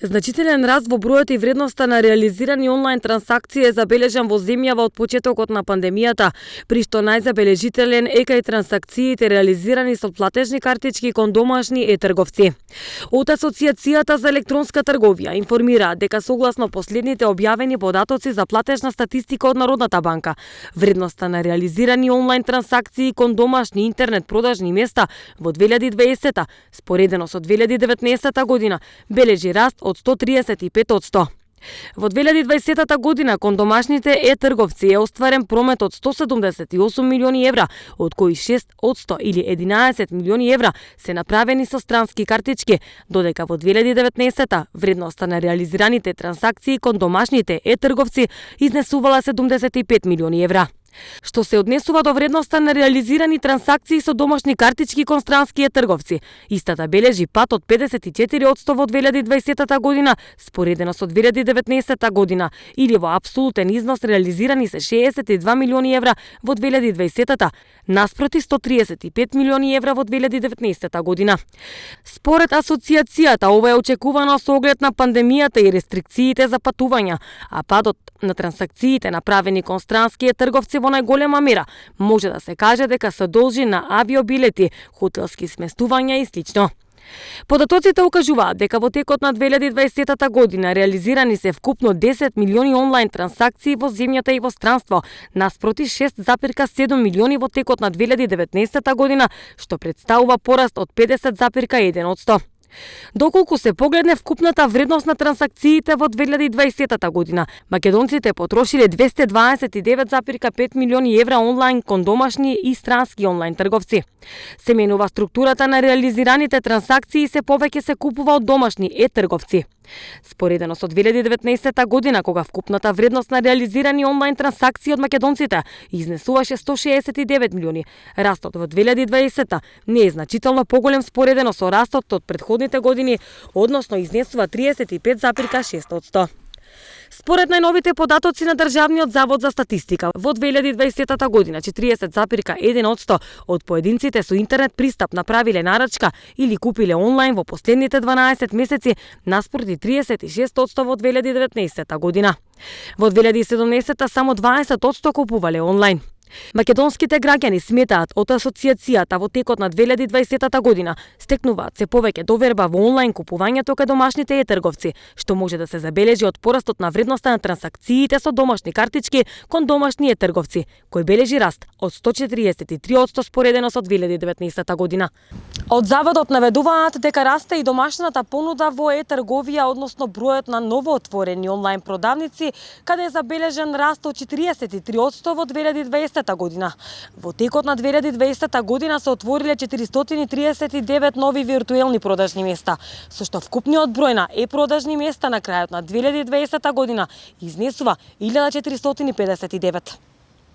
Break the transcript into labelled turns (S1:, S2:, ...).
S1: Значителен раст во бројот и вредноста на реализирани онлайн трансакции е забележан во земјава од почетокот на пандемијата, при што најзабележителен е кај трансакциите реализирани со платежни картички кон домашни трговци. Од Асоцијацијата за електронска трговија информира дека согласно последните објавени податоци за платежна статистика од Народната банка, вредноста на реализирани онлайн трансакции кон домашни интернет продажни места во 2020 споредено со 2019 година бележи раст од 135%. Во 2020 година кон домашните трговци е остварен промет од 178 милиони евра, од кои 6% или 11 милиони евра се направени со странски картички, додека во 2019 вредноста на реализираните трансакции кон домашните трговци изнесувала 75 милиони евра. Што се однесува до вредноста на реализирани трансакции со домашни картички кон странски трговци, истата бележи пат од 54% во 2020 година споредено со 2019 година, или во апсолутен износ реализирани се 62 милиони евра во 2020 наспроти 135 милиони евра во 2019 година. Според Асоцијацијата, ова е очекувано со оглед на пандемијата и рестрикциите за патувања, а падот на трансакциите направени кон странски трговци во најголема мера може да се каже дека се должи на авиобилети, хотелски сместувања и слично. Податоците укажуваат дека во текот на 2020 година реализирани се вкупно 10 милиони онлайн трансакции во земјата и во странство, наспроти 6,7 милиони во текот на 2019 година, што представува пораст од 50,1%. Доколку се погледне вкупната вредност на трансакциите во 2020 година, македонците потрошиле 229,5 милиони евра онлайн кон домашни и странски онлайн трговци. Се менува структурата на реализираните трансакции и се повеќе се купува од домашни трговци. Споредено со 2019 година, кога вкупната вредност на реализирани онлайн трансакции од македонците изнесуваше 169 милиони, растот во 2020 не е значително поголем споредено со растот од претходните години, односно изнесува 35,6%. Според најновите податоци на Државниот завод за статистика, во 2020 година 40,1% од поединците со интернет пристап направиле нарачка или купиле онлайн во последните 12 месеци, наспроти 36% во 2019 година. Во 2017 само 20% купувале онлайн. Македонските граѓани сметаат од Асоцијацијата во текот на 2020 година стекнуваат се повеќе доверба во онлайн купувањето кај домашните трговци, што може да се забележи од порастот на вредноста на трансакциите со домашни картички кон домашни трговци, кој бележи раст од 143% споредено со 2019 година. Од заводот наведуваат дека расте и домашната понуда во трговија, односно бројот на новоотворени онлайн продавници, каде е забележен раст од 43% во 2020 година. Во текот на 2020 година се отвориле 439 нови виртуелни продажни места, со што вкупниот број на продажни места на крајот на 2020 година изнесува 1459.